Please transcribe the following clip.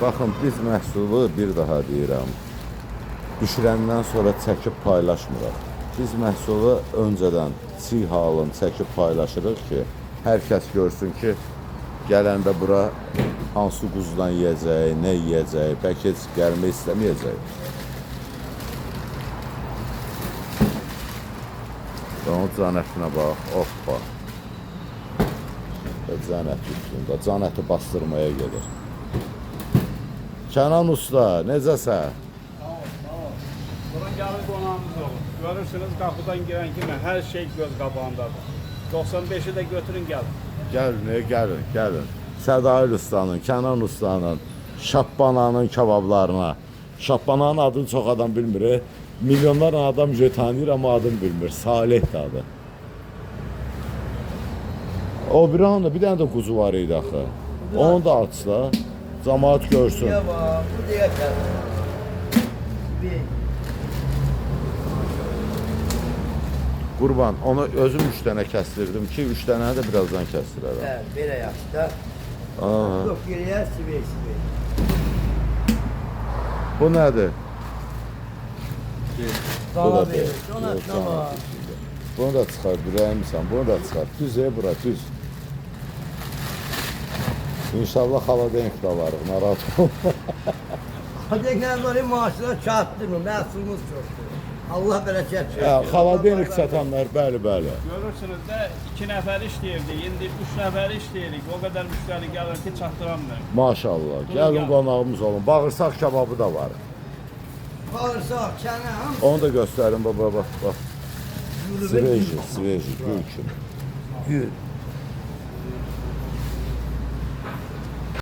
Baxın, biz məhsulu bir daha deyirəm, bişirəndən sonra çəkib paylaşmırıq. Biz məhsulu öncədən çiğ halını çəkib paylaşırıq ki, hər kəs görsün ki, gələndə bura hansı quzudan yeyəcək, nə yeyəcək, bəlkə heç gəlmək istəməyəcək. Onun can ətinə bax, hoppa. Və can əti üstündə, can əti bastırmaya gedir. Kənan usta, necəsən? Sağ ol, sağ ol. Bura gəlin qonağımız olun. Görürsünüz qapıdan girən kimi hər şey göz qabağındadır. 95-i də götürün gəlin. Gəlin, gəlin, gəlin. Sədail ustanın, Kənan ustanın, Şabbananın kabablarına. Şabbananın adını çox adam bilmir. Milyonlarla adam tanıyır, amma adını bilmir. Salihdir adı. O biri hanı, bir dənə də quzu var idi axı. Onu da aç da, camaat görsün. Ya var, bu deyə gəlir. Bir. Qurban, onu özüm üç dənə kəstirdim ki, üç dənəni də birazdan kəstirərəm. Hə, belə yaxşı da. Aha. Yox, geriyə sivey sivey. Bu nədir? Bu da Dana deyil. verir. Dana Yox, nə var? Bunu da çıxar, ürəyimsən, bunu da çıxar. Düz, bura, düz. İnşallah xaladenik də alarıq, narahat olma. Xaladeniklə var, maaşlar çatdırmır, məhsulumuz çoxdur. Allah bərəkət versin. Hə, xaladenik satanlar, bəli, bəli. Görürsünüz də 2 nəfər işləyirdi. İndi 3 nəfər işləyirik. O qədər müştəri gəlir ki, çatdıramırıq. Maşallah, gəlin qonağımız olun. Bağırsaq kebabı da var. Bağırsaq, çənə, hamısı. Onu da göstərin, baba, bax, bax. Sveji, sveji, gül kimi. Gül.